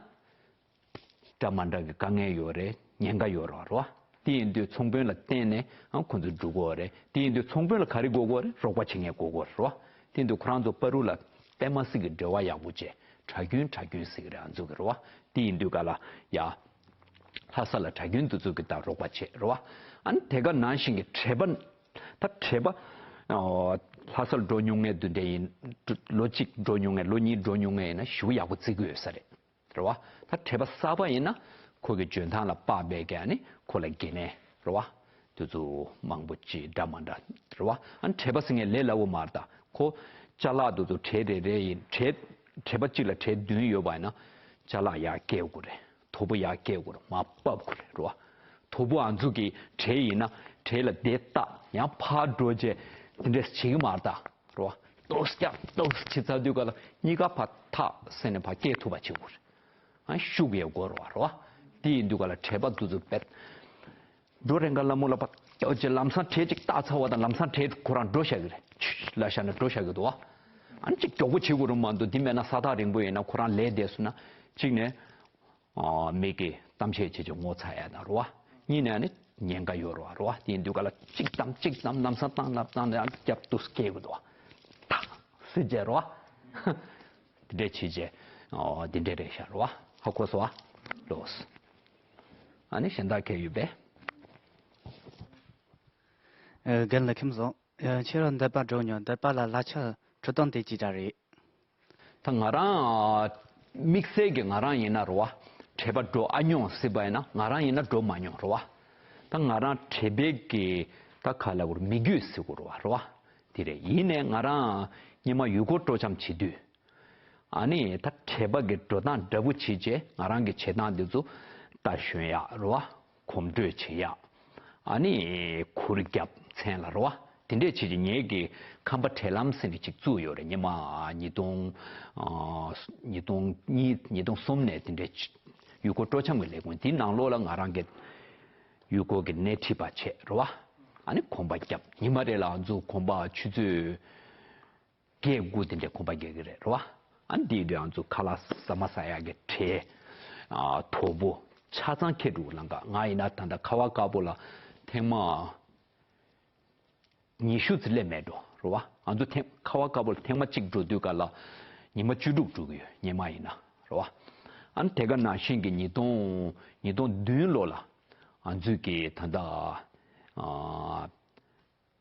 འདྲ་མ་འདྲ་གི་དཀའ་ངལ་ཡོད་རེད། ཉེན་ཁ་ཡོད་རེད་བ། དེ་ཡིན་དུས་ཚོང་དཔོན་ལ་བརྟེན་ནས་ཨ་ཁོ་ཚོ་འགྲོ་དགོས་རེད། དེ་ཡིན་དུས་ཚོང་དཔོན་ལ་ག་རེ་དགོས་དགོས་རེད། རོགས་པ་བྱེད་མཁན་དགོས་དགོས་རེད་བ། དེ་ཡིན་དུས་ཁོ་རང་ཚོ་པ་རུ་ལ་དཔེ་མ་སྲིད་ཀྱི་འབྲེལ་བ་ཡག་པོ་བྱས། གྲྭ་རྒྱུན་གྲྭ་རྒྱུན་ཟེར་གི་རེད་ང་ཚོ་གི་རེད་བ། དེ་ཡིན་དུས་ག་ལ་ཡ། ལྷ་ས་ལ་གྲྭ་རྒྱུན་དེ་ཚོ་གི་ད་རོགས་པ་བྱས་རེད་བ། ཨ་ནི་དེ་ག་ནང་བཞིན་གྱི་བྲེལ་པ། ད་བྲེལ་པ། ཨོ། ལྷ་སར་འགྲོ་མྱོང་མཁན་དེ་འདྲ་ཡིན། ལོ་གཅིག་འགྲོ་མྱོང་མཁན། ལོ་གཉིས་འགྲོ་མྱོང་མཁན་ཡིན་ན་ཞེ་པོ་ཡག་པོ་བརྩི་གི་ཡོད་ས་རེད། རེད་བ། ད་གྲྭ་པ་གསར་པ་ཡིན་ན་ཁོ་གི་འཇོན་ཐང་ལ་དཔག་པའི་གི་ཨ་ནི་ཁོ་ལ་དགེ་བསྙེན་རེད་བ། དེ་ཚོ་མང་པོ་ཅིག་འདྲ་མ་འདྲ་རེད་བ། ཨ་ནི་གྲྭ་པ་ཟེར་མཁན་ལས་སླ་བོ་མ་རེད་ད། ཁོ་ཅ་ལག་དེ་ཚོ་གྲལ་རེ་རེ་ཡིན། གྲལ་གྲྭ་པ་གཅིག་ལ་གྲལ་བདུན་ཡོད་པ་ཡིན་ན་ཅ་ལག་ཡར་བཀལ་དགོས་རེད། དོ་པོ་ཡར་བཀལ་དགོས་རེད། མར་ཕབ་དགོས་རེད། རེད་བ། དོ་པོ་ཨ་ཚོ་གི་གྲལ་ཡིན་ན་གྲལ་ལ་དེ་བཏགས། ཡང་ཕར་འགྲོ་བྱས་དེ་འདྲས་བྱེད་ཀྱི་མ་རེད་ད། རེད་བ། ཏོག་ཙམ་ཏོག་ཙམ་བྱེད་ཚར་དུས་ག་ལ་གཉིས་ཀ་ཕར་འཐག་ཟེར་ནས་ཕར་སྐྱེལ་ཐུབ་པ་བྱེད་དགོས་རེད། ཨ་ཤུགས་ཡོད་དགོས་རེད་བ། རེད་བ། དེ་ཡིན་དུས་ག་ལ་གྲྭ་པ་དེ་ཚོ་དཔེ་འགྲོ་རན་ག་ལ་མོ་ལ་ཕར་སྐྱོ་ཅེ་ལམ་སང་གྲལ་ཅིག་བཏགས་ཚར་བ་དང་ལམ་སང་གྲལ་ཁོ་རང་འགྲོ་བཞག་གི་རེད། ཆུ་ལ་བཞག་ནས་འགྲོ་བཞག་གི་འདུག་བ། ཨ་ནི་ཅིག་མགྱོགས་པོ་བྱེད་དགོས་རེད་མ་གཏོགས། དེ་མེད་ན་ས་ཐག་རིང་པོ་ཡིན་ན་ཁོ་རང་ལས་བསྡད་སོང་ན་གཅིག་ནས། ཨ། མི་གིས་གཏམ་བཤད་བྱེད་ཆོག་ངོ་ཚ་ཡ་དང་རེད་བ། གཉིས་ནས་ཨ་ནི་ཉེན་ཁ་ཡོད་རེད་བ། རེད་བ། དེ་ཡིན་དུས་ག་ལ་གཅིག་བཏང་གཅིག་བཏང་ལམ་སང་བཏང་ལབ་བཏང་ནས་ཨ་ནི་རྒྱབ་ཏུ་སྐྱེལ་དགོས་འདུག་བ། ཐག་སི་རྗེ་རེད་བ། དེ་འདྲས་བྱེད་རྗེས། ཨོ། དེ་འདྲས་རེད་ཤག་རེད་བ། ཧ་གོ་སོང་བ། ལོས། ཨ་ནི་གཞན་དག་གས་ཡོད་པས། ཨ། རྒན་ལགས་ཁྱིམ་སོང་། ཨ། ཁྱེད་རང་འདོད་པ་འགྲོ་མྱོང་། འདོད་པ་ལ་གླ་ཆ་འཕྲོད་སྟངས་དེ་ཅི་འདྲ་རེད། ད་ང་རང་དམིགས་བསལ་གྱི་ང་རང་ཡིན་ན་རེད་བ། གྲྭ་པ་འགྲོ་ཨ་མྱོང་སྲིད་པ་ཡིན་ན་ང་རང་ཡིན་ན་འགྲོ་མ་མྱོང་རེད་བ། ད་ང་རང་གྲྭ་པའི་གི་ད་ག་ལ་བར་མི་རྒྱུད་ཟེར་དགོས་རེད་བ། རེད་བ། དེ་རེད། ཡིན་ནའི་ང་རང་སྔོན་མ་ཡུལ་སྐོར་སྤྲོ་འཆམ་བྱེད་དུས། ཨ་ནི་ད་གྲྭ་པ་གི་འགྲོ་སྟངས་འདྲ་པོ་བྱེད་བྱས་ང་རང་གི་བྱེད་སྟངས་འདི་ཚོ་རྟ་ཞོན་ཡག་རེད་བ། གོམ་བགྲོད་བྱེད་ཡག་ཨ་ནི་གུར་རྒྱབ་མཚན་ལ་རེད་བ། དེ་འདྲས་བྱེད་ཀྱི་ངེད་ཀྱི་ཁམས་པ་འབྲེལ་ལམ་ཟེར་ནས་ཅིག་བཙུགས་ཡོད་རེད། སྔོན་མ་ཉིས་སྟོང་། ཨ། ཉིས་སྟོང་གཉིས་ཉིས་སྟོང་གསུམ་ནས་དེ་འདྲས་ཡུལ་སྐོར་སྤྲོ་འཆམ་གྱི་ལས་ཁུངས་དེའི་ནང་ལོགས་ལ་ང་རང་གི་ཡུལ་སྐོར་གྱི་སྣེ་ཁྲིད་པ་བྱས་རེད་བ། ཨ་ནི་གོམ་པ་བརྒྱབ། ཉི་མ་རེ་ལ་ང་ཚོ་གོམ་པ་ཆུ་ཚོད་བརྒྱད་དགུ་དེ་འདྲའི་གོམ་པ་རྒྱག་གི་རེད། རེད་བ། ཨ་ནི་དེ་དུས་ང་ཚོ་ཁ་ལག་ཟ་མ་ཟ་ཡག་གི་ཊེ། ཨ། དོ་པོ་ཆ་ཚང་ཁྱེར་འགྲོ་ལམ་ཁ། ང་ཡིན་ན་ད་ལྟ་ཁ་བ་དཀར་པོ་ལ་ཐེངས་མ་ཉི་ཤུ་ཙམ་སླེབས་མེད་འགྲོ། རེད་བ། ང་ཚོ་ཐེངས་ཁ་བ་དཀར་པོ་ལ་ཐེངས་མ་གཅིག་འགྲོ་དུས་ག་ལ་ཉི་མ་བཅུ་དྲུག་འགྲོ་གི་ཡོད། སྔོན་མ་ཡིན་ན། རེད་བ། ཨ་ནི་དེ་ག་ནང་བཞིན་གྱི་ཉིས་སྟོང་ཉིས་སྟོང་བདུན་ལོ་ལ་ང་ཚོས་ཀྱི་ད་ལྟ། ཨ།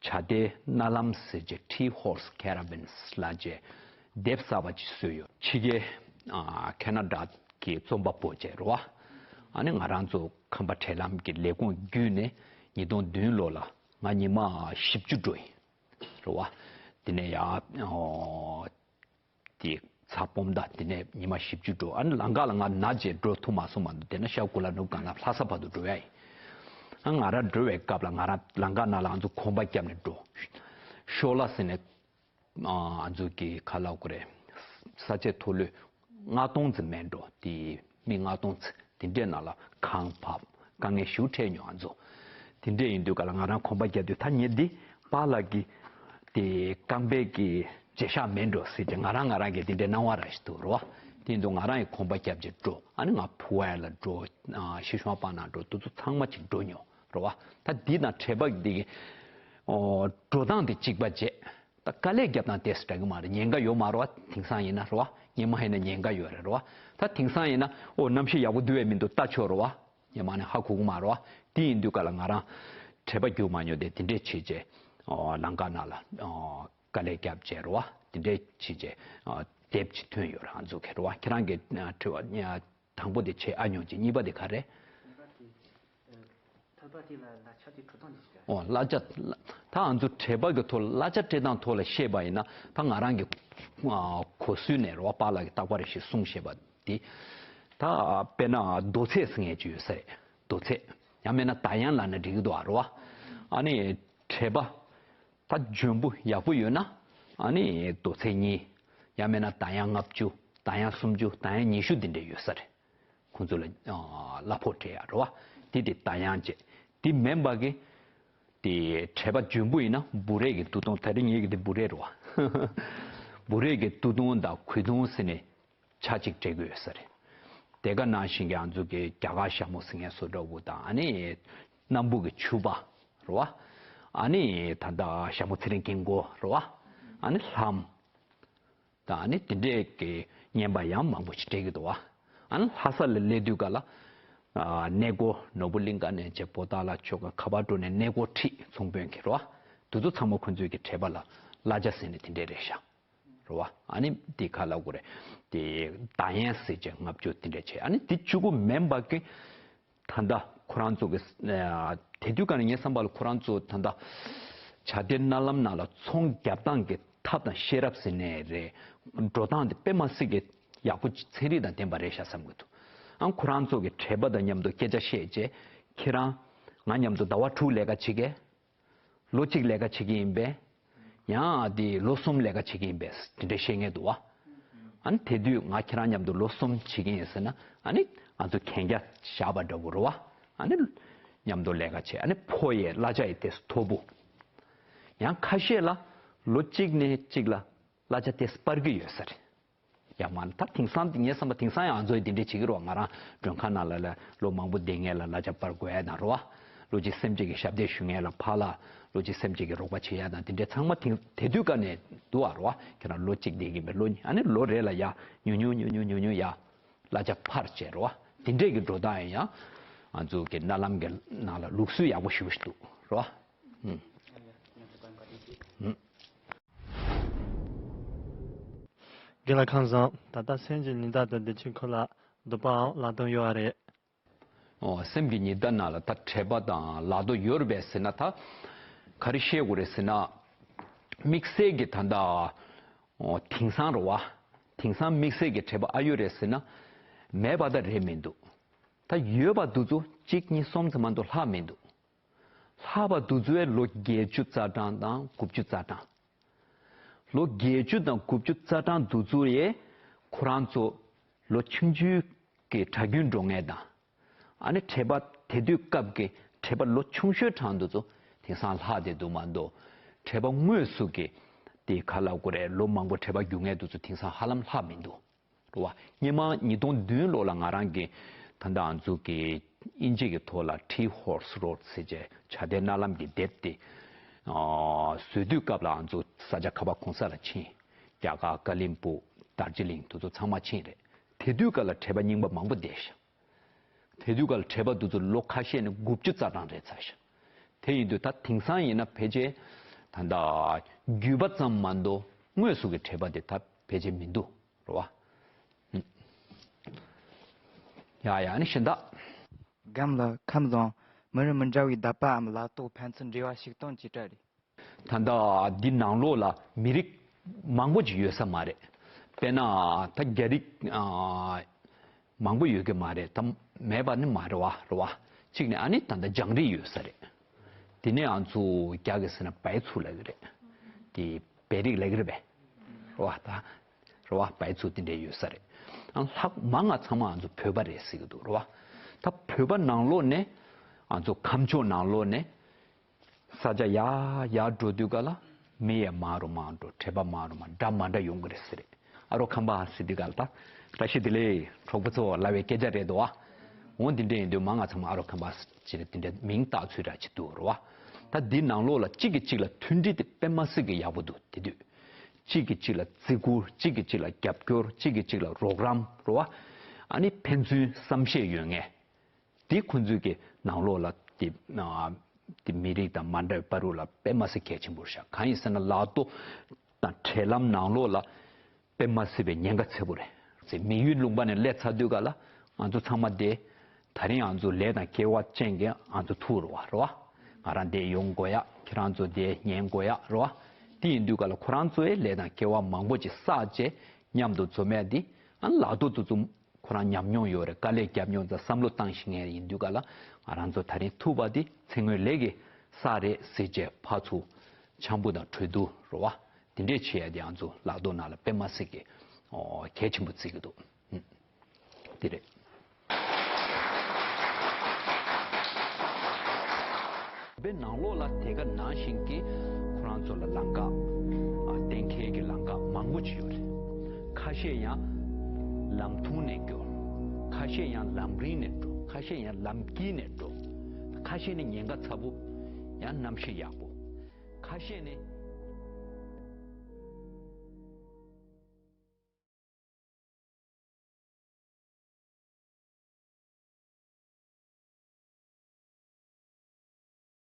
བྱ་ལྡན་གནའ་ལམ་ཟེར་བྱས། Tea Horse Caravans ལབ་བྱས་དེབ་གསར་པ་ཅིག་བཟོས་ཡོད། ཕྱི་རྒྱལ། ཨ། ཁེ་ན་ཌ་གི་རྩོམ་པ་པོ་བྱས་རེད་བ། ཨ་ནི་ང་རང་ཚོ་ཁམས་པ་འབྲེལ་ལམ་གྱི་ལས་ཁུངས་བརྒྱུད་ནས་ཉིས་སྟོང་བདུན་ལོ་ལ་ང་ཉི་མ་བཞི་བཅུ་འགྲོ་ཡིན། རེད་བ། དེ་ནས་ཡ། ཨོ། དེ་ཚ་སྤོམ་ད་དེ་ནས་ཉི་མ་བཞི་བཅུ་འགྲོ། ཨ་ནི་ལམ་ཁ་ལ་ང་ན་བྱས་འགྲོ་ཐུབ་མ་སོང་མ་གཏོགས། དེ་ནས་ཤར་གུ་ལ་ནུབ་གང་ལ་ལྷ་ས་བར་དུ་འགྲོ་ཡ་ཡིན། ཨ། ང་རང་འགྲོ་བའི་སྐབས་ལ་ང་རང་ལམ་ཁ་ནང་ལ་ང་ཚོ་གོམ་པ་བརྒྱབ་ནས་འགྲོ། ཤོག་ལྷ་ཟེར་ནས། ཨ། ང་ཚོ་གི་ག་ལབ་དགོས་རེད། ས་ཆའི་མཐོ་ལོས་ལྔ་སྟོང་ཙམ་མེད་འགྲོ། དེ་མི་ལྔ་སྟོང་ཙམ་དེ་འདྲའི་ནང་ལ་གངས་བབས། དཀའ་ངལ་ཞེ་པོ་འཕྲད་མྱོང་ང་ཚོ། དེ་འདྲས་ཡིན་དུས་ག་ལ་ང་རང་གོམ་པ་རྒྱག་དུས་ད་ངས་འདི་པཱ་ལགས་ཀྱི་དེ་རྐང་པའི་གི་རྗེས་ཤག་མེད་འགྲོ་ཟེར་ཏེ་ང་རང་ང་རང་གི་དེ་འདྲའི་སྣང་བ་རང་ཞིག་འདུག་རེད་བ། དེ་ཡིན་དུས་ང་རང་ཡི་གོམ་པ་རྒྱབ་བྱས་འགྲོ། ཨ་ནི་ང་ཕུ་ཝེ་ལ་འགྲོ། ཨ། ཤི་ཤོང་པ་ན་འགྲོ། དེ་ཚོ་ཚང་མ་ཅིག་འགྲོ་མྱོང་རེད་བ། ད་འདི་ན་གྲྭ་པ་འདི་གི། ཨོ། འགྲོ་སྟངས་དེ་གཅིག་པ་བྱས། ད་དཀའ་ལས་རྒྱབ་སྟངས་དེ་འདྲ་གི་མ་རེད། ཉེན་ཁ་ཡོད་མ་རེད་བ། དེང་སང་ཡིན་ན་རེད་བ། སྔོན་མ་ཡིན་ན་ཉེན་ཁ་ཡོད་རེད་རེད་བ། ད་དེང་སང་ཡིན་ན་ཨོ་གནམ་གཤིས་ཡག་པོ་འདུག་བས་མི་འདུག་ལྟ་ཆོག་རེད་བ། སྔོན་མ་ནས་ཧ་གོ་གི་མ་རེད་བ། དེ་ཡིན་དུས་ག་ལ་ང་རང་གྲྭ་པ་རྒྱུགས་མ་མྱོང་དེ་དེ་འདྲས་བྱས་རྗེས། ཨོ། ལམ་ཁ་ནང་ལ། ཨོ། དཀའ་ལས་རྒྱབ་བྱས་རེད་བ། དེ་འདྲས་བྱས་རྗེས། ཨོ། དེབ་ཅིག་ཐོན་ཡོད་རེད། ང་ཚོ་གི་རེད་བ། ཁྱེད་རང་གི་དྲི་བ། དང་པོ་དེ་བྱེད་ཨ་མྱོང་གཅིག་གཉིས་པ་དེ་ག་རེད། གཉིས་པ་དེ། ཨ། ཐོབ་པ་དེ་ལ་གླ་ཆ་དེ་འཕྲོད་སྟངས་ཅི་ཞིག་རེད། ཨོ། གླ་ཆ། ད་ང་ཚོ་གྲྭ་པ་གི་ཐོག་ལ་གླ་ཆ་སྤྲད་སྟངས་ཐོག་ལ་བཤད་པ་ཡིན་ན། ད་ང་རང་གི། ཨ། གོ་སྲོལ་ནས་རེད་བ། པཱ་ལགས་ཀྱིས་རྟག་པར་རེ་ཞིག་གསུངས་བཞག་པ་དེ། ད་དཔེར་ན་རྡོ་ཚད་ཟེར་མཁན་ཅིག་ཡོད་ས་རེད། རྡོ་ཚད། ཡང་མིན་ན་ད་ཡང་ལབ་ན་འགྲིག་གི་འདུག་ཨ། རེད་བ། ཨ་ནི་གྲྭ་པ་ད་འཇོན་པོ་ཡག་པོ་ཡོད་ན། ཨ་ནི་རྡོ་ཚད་གཉིས། ཡང་མིན་ན་ད་ཡང་ལྔ་བཅུ། ད་ཡང་སུམ་ཅུ། ད་ཡང་ཉི་ཤུ་དེ་འདྲ་ཡོད་ས་རེད། ཁོང་ཚོ་ལ། ཨ། གླ་ཕོགས་སྤྲད་ཡག་རེད་བ། དེ་དེ་ད་ཡང་བྱས། དེ་མིན་པ་གི་དེ་གྲྭ་པ་འཇོན་པོ་ཡིན་ན་འབུ་རས་ཀྱི་དུག་སྡོང་། ད་རེས་ངེད་ཀྱི་དེ་འབུ་རས་རེད་བ། འབུ་རས་ཀྱི་དུག་སྡོང་དང་གོས་ཐུང་ཟེར་ནས་ཆ་གཅིག་སྤྲད་དགོས་ཡོད་ས་རེད། དེ་ག་ནང་བཞིན་གྱི་ང་ཚོ་གི་རྒྱ་གར་ཞྭ་མོ་ཟེར་མཁན་བཟོ་འདྲ་བོ་དང་། ཨ་ནི་སྣམ་བུ་གི་ཕྱུ་པ་རེད་བ། ཨ་ནི་ད་ལྟ་ཞྭ་མོ་ཚེ་རིང་རྒན་གོག་རེད་བ། ཨ་ནི་ལྷམ། ད་ཨ་ནི་དེ་འདྲས་ཀྱི་རྔན་པ་ཡང་མང་པོ་ཞིག་སྤྲད་ཀྱི་འདུག་བ། ཨ་ནི་ལྷ་ས་ལ་སླེབས་དུས་ག་ལ། ཨ། གནས་སྐོར་ནོར་བུ་གླིང་ག་ནས་བྱས་པོ་ཏཱ་ལ་ཕྱོགས་ཀ་ག་པར་འགྲོ་ནས་གནས་སྐོར་ཁྲིད། ཚོང་དཔོན་གྱིས་རེད་བ། དེ་ཚོ་ཚང་མ་ཁོ་ཚོས་ཀྱི་གྲྭ་པ་ལ་ གླ་ཆ་ཟེར་ནས་དེ་འདྲས་རེད་ཤག་རེད་བ། ཨ་ནི་དེ་ག་ལབ་དགོས་རེད། དེ་ད་ཡན་ཟེར་བྱས་ལྔ་བཅུ་དེ་འདྲས་བྱས། ཨ་ནི་དེ་བཅུ་དགུ་མིན་པ་གི་ད་ལྟ་ཁོ་རང་ཚོ་གི་ཨ་དེ་དུས་ག་ནས་ངའི་བསམ་པ་ལ་ཁོ་རང་ཚོ་ད་ལྟ་བྱ་དེ་མནའ་ལམ་ནང་ལ་ཚོང་རྒྱབ་སྟངས་ཀྱི་ཐབས་དང་ཤེས་རབ་ཟེར་ནས་རེད། འགྲོ་སྟངས་དེ་དཔེ་མ་སྲིད་ཀྱི་ཡག་པོ་ཚན་རིག་དང་ལྡན་པ་རེད་ཤག་བསམ་གྱི་འདུག་ཨང་ཁོ་རང་ཚོ་གི་གྲས་པ་དང་མཉམ་དུ་སྐད་ཆ་བཤད་བྱས། ཁྱེད་རང་ང་མཉམ་དུ་ཟླ་བ་དྲུག་ལས་ཀ་བྱེད་གས། ལོ་གཅིག་ལས་ཀ་བྱེད་ཀྱི་ཡིན་པས། ཡང་དེ་ལོ་གསུམ་ལས་ཀ་བྱེད་ཀྱི་ཡིན་པས་དེ་འདྲ་བཤད་མཁན་འདུག་བ། ཨ་ནི་དེ་དུས་ང་ཁྱེད་རང་མཉམ་དུ་ལོ་གསུམ་བྱེད་ཀྱི་ཡིན་ཟེར་ན། ཨ་ནི་ང་ཚོ་གན་རྒྱ་བཞག་པ་འདྲ་བོ་རེད་བ། ཨ་ནི་མཉམ་དུ་ལས་ཀ་བྱེད། ཨ་ནི་ཕོ་ཡི་གླ་ཆ་ཡི་དེ་མཐོ་པོ། ཡང་ཁ་ཤས་ལ་ལོ་གཅིག་ནས་གཅིག་ལ་གླ་ཆ་དེ་སྤར་གྱི་ཡོད་ས་རེད། ཡ་མ་ན་ད་དེང་སང་ངའི་བསམ་པ་དེང་སང་ཡང་ང་ཚོ་ཡི་དེ་འདྲས་བྱེད་ཀྱི་རེད་བ། ང་རང་མགྲོན་ཁང་ནང་ལ་ལ་ལོ་མང་པོ་བསྡད་མཁན་ལ་གླ་ཆ་སྤར་དགོས་ཡ་དང་རེད་བ། ལོ་གཅིག་སེམས་ཅན་གྱི་ཞབས་འདེགས་ཞུ་མཁན་ལ་ཕར་ལ་ལོ་གཅིག་སེམས་ཅན་གྱི་རོགས་པ་བྱེད་ཡ་དང་དེ་འདྲས་ཚང་མ་དེང་དེ་དུས་ཀ་ནས་འདུག་བ་རེད་བ། ཁྱེད་རང་ལོ་གཅིག་བསྡད་ཀྱི་མེད་ལོ་གཉིས། ཨ་ནི་ལོ་རེ་ལ་ཡ་ཉུང་ཉུང་ཉུང་ཉུང་ཉུང་ཉུང་ཡ་གླ་ཆ་འཕར་བྱས་རེད་བ། དེ་འདྲས་ཀྱི་འགྲོ་སྟངས་ཡང་ང་ཚོ་གི་མནའ་ལམ་གྱི་ནང་ལ་ལུགས་སྲོལ་ཡག་པོ་ཞེ་པོ་ཞིག་འདུག་རེད་བ། ཨུམ། རྒན་ལགས་ཁམས་བཟང་། ད་ལྟ་སེམས་ཀྱི་ཉི་ཟླ་དང་བདེ་སྐྱིད་ཁུལ་ལ་འདོད་པའམ་ལག་རྡོ་ཡོད་རེད། ཨོ། སེམས་ཀྱི་ཉི་ཟླ་ནང་ལ་ད་དྲེག་པ་དང་ལག་རྡོ་ཡོད་རེད་པས་ཟེར་ན། ད་ག་རེ་བཤད་དགོས་རེད་ཟེར་ན། དམིགས་བསལ་གྱི་ད་ལྟ་ཨོ་དེང་སང་རེད་བ། དེང་སང་དམིགས་བསལ་གྱི་དྲེག་པ་ཨ་ཡོད་རེད་ཟེར་ན། མེད་པ་ད་རེད་མི་འདུག་ད་ཡོད་པ་འདུག་ཚོ་གཅིག་གཉིས་གསུམ་ཙམ་མ་གཏོགས་ལྷག་མི་འདུག་ལྷག་པ་འདུག་ཚོ་ཡས་ལོ་བརྒྱད་ཅུ་རྩ་གྲངས་དང་དགུ་བཅུ་རྩ་གྲངས། ལོ་བརྒྱད་ཅུ་དང་དགུ་བཅུ་རྩ་གྲངས་འདུག་ཚོ་ཡས་ཁོ་རང་ཚོ་ལོ་ཆུང་ཆུང་གི་གྲྭ་རྒྱུན་འགྲོ་མཁན་དང་། ཨ་ནི་དྲེག་པ་དེ་དུས་སྐབས་ཀྱི་དྲེག་པ་ལོ་ཆུང་ཤོས་གྲངས་འདུག་ཚོ་དེང་སང་ལྷག་བསྡད་འདུག་མ་གཏོགས། དྲེག་པ་དངོས་སུ་གི་དེ་ག་ལབ་དགོས་རེད། ལོ་མང་པོ་དྲེག་པ་རྒྱུག་མཁན་འདུག་ཚོ་དེང་སང་ཧ་ལམ་ལྷག་མི་འདུག་རེད་བ། སྔོན་མ་ཉིས་སྟོང་བདུན་ལོ་ལ་ང་རང་གི་ད་ལྟ་ང་ཚོ་གི་དབྱིན་ཇི་གི་ཐོག་ལ་Three Horse Road ཟེར་བྱས་བྱ་དེ་མནའ་ལམ་གྱི་དེབ་དེ་ཨ་བཟོ་དུས་སྐབས་ལ་ང་ཚོ་ས་ཆ་ཁ་བ་གོང་ས་ལ་ཕྱིན། རྒྱ་གར་ཀ་ལིམ་པུ། དར་ཇི་ལིང་དེ་ཚོ་ཚང་མ་ཕྱིན་རེད། དེ་དུས་སྐབས་ལ་དྲེག་པ་རྙིང་པ་མང་པོ་བསྡད་ཤག་དེ་དུས་སྐབས་ལ་དྲེག་པ་དེ་ཚོ་ལོ་ཁ་ཤས་ནས་དགུ་བཅུ་རྩ་གྲངས་རེད་ཚར་ཤག་དེ་ཡིན་དུས་ད་དེང་སང་ཡིན་ན་ཕལ་ཆེར་ད་ལྟ་རྒྱུད་པ་ཙམ་མ་གཏོགས་དངོས་སུ་གི་དྲེག་པ་དེ་ད་ཕལ་ཆེར་མི་འདུག་རེད་བ། ཡ་ཡ་ནི་གཞན་དག་རྒན་ལགས་ཁམས་བཟང་། མི་རིགས་མི་འདྲ་བའི་བསྡད་པའམ་ལ་གཏོགས་ཕན་ཚུན་འབྲེལ་བ་ཞིག་སྟོན་ཅི་འདྲ་རེད། ད་ལྟ་འདི་ནང་ལོགས་ལ་མི་རིགས་མང་པོ་ཅིག་ཡོད་ས་མ་རེད། དཔེར་ན་ད་རྒྱ་རིགས་ཨ་མང་པོ་ཡོད་ཀྱི་མ་རེད། ད་མེད་པ་ནི་མ་རེད་བ། རེད་བ། གཅིག་ནས་ཨ་ནི་ད་ལྟ་ལྗང་རིགས་ཡོད་ས་རེད། དེ་ནས་ང་ཚོ་རྒྱ་གི་ཟེར་ན་བལ་ཚུ་ལབ་ཀྱི་རེད། དེ་བལ་རིགས་ལབ་ཀྱི་རེད་པས། རེད་བ། ད་རེད་བ། བལ་ཚུ་དེ་འདྲས་ཡོད་ས་རེད། ཨ་ལྷག་མང་ང་ཚང་མ་ང་ཚོ་བོད་པ་རེད་ཟེར་གྱི་འདུག་རེད་བ། ད་བོད་པ་ནང་ལོགས་ནས་ང་ཚོ་ཁམས་ཕྱོགས་ནང་ལོགས་ནས་ས་ཆ་ཡར་ཡར་འགྲོ་དུས་ག་ལ་མི་ཡང་མང་རུ་མང་འགྲོ། དྲེག་པ་མང་རུ་མང་འདྲ་མ་འདྲ་ཡོང་གི་རེད་ཟེར་རེད། ཨ་རོགས་ཁམས་པ་ཟེར་དུས་ག་ལ་ད་བཀྲ་ཤིས་བདེ་ལེགས་གྲོགས་པོ་ཚོ་ལབ་པའི་སྐད་ཆ་རེད་འདུག་བ། འོ་འདི་འདྲ་ཡིན་དུས་མང་ང་ཚང་མ་ཨ་རོགས་ཁམས་པ་ཟེར་རེད། དེ་འདྲ་མིང་བཏགས་ཚུལ་འདྲ་ཅིག་འདུག་རེད་བ། ད་འདི་ནང་ལོགས་ལ་གཅིག་གིས་གཅིག་ལ་མཐུན་སྒྲིལ་དེ་དཔེ་མ་སྲིད་ཀྱི་ཡག་པོ་འདུག་དེ་དུས་གཅིག་གིས་གཅིག་ལ་བརྩི་བཀུར། གཅིག་གིས་གཅིག་ལ་རྒྱབ་སྐྱོར། གཅིག་གིས་གཅིག་ལ་རོགས་རམ། རེད་བ། ཨ་ནི་ཕན་ཚུན་བསམ་ཤེས་ཡོད་མཁན། དེ་ཁོང་ཚོའི་གི་ནང་ལོགས་ལ་དེ་ཨ་དེ་མི་རིགས་དང་མ་འདྲ་བའི་བར་དུ་ལ་དཔེ་མ་སྲིད་གལ་ཆེན་པོ་རེད་ཤག་གང་ཡིན་ཟེར་ན་ལག་ཐོག་དང་འབྲེལ་ལམ་ནང་ལོགས་ལ་དཔེ་མ་སྲིད་པའི་ཉེན་ཁ་ཆེ་པོ་རེད་ཟེར། མི་ཡུལ་ལུང་པ་ནས་སླེབས་ཚར་དུས་ག་ལ་ང་ཚོ་ཚང་མ་དེ་ད་རིང་ང་ཚོ་ལས་དང་སྐལ་བ་ཅན་གྱི་ང་ཚོ་ཐུག་རེད་བ། རེད་བ། ང་རང་དེ་ཡོང་དགོས་ཡ། ཁྱེད་རང་ཚོ་དེ་ཉན་དགོས་ཡ། རེད་བ། དེ་ཡིན་དུས་ག་ལ་ཁོ་རང་ཚོའི་ལས་དང་སྐལ་བ་མང་པོ་ཅིག་བསགས་བྱས་མཉམ་དུ་འཛོམས་ཡ་དེ་ཨ་ལག་ཐོག་ཏུ་ཚུར་ཁོ་རང་ཉམས་མྱོང་ཡོད་རེད། དཀའ་ལས་བརྒྱབ་མྱོང་ཙང་བསམ་བློ་བཏང་ཤེས་མཁན་ཡིན་དུས་ག་ལ་ང་རང་ཚོ་ད་རིང་ཐུག་པ་འདི་ཚེ་སྔོན་ལས་ཀྱི་ས་རེད་ཟེར་བྱས་ཕར་ཚུར་འཆམ་པོ་དང་གྲོས་བསྡུར་རེད་བ། དེ་འདྲས་བྱེད་ཡ་དེ་ང་ཚོ་ལག་ཐོག་ནང་ལ་དཔེ་མ་སྲིད་ཀྱི་ཨོ་གལ་ཆེན་པོ་བརྩི་གི་འདུག་ཨུ། དེ་རེད། བོད་པའི་ནང་ལོགས་ལ་དེ་ག་ནང་བཞིན་གྱི་ཁོ་རང་ཚོ་ལ་ལམ་ཁ་ཨ་གཏན་འཁེལ་གྱི་ལམ་ཁ་མང་པོ་ཅིག་ཡོད་རེད། ཁ་ཤས་ཡང་ལམ་ཐུང་ནས་སྐྱོར། ཁ་ཤས་ཡང་ལམ་རིང་ནས་འགྲོ། ཁ་ཤས་ཡང་ལམ་དཀྱིལ་ནས་འགྲོ། ཁ་ཤས་ནི་ཉེན་ཁ་ཚ་པོ། ཡང་གནམ་གཤིས་ཡག་པོ། ཁ་ཤས་ནི་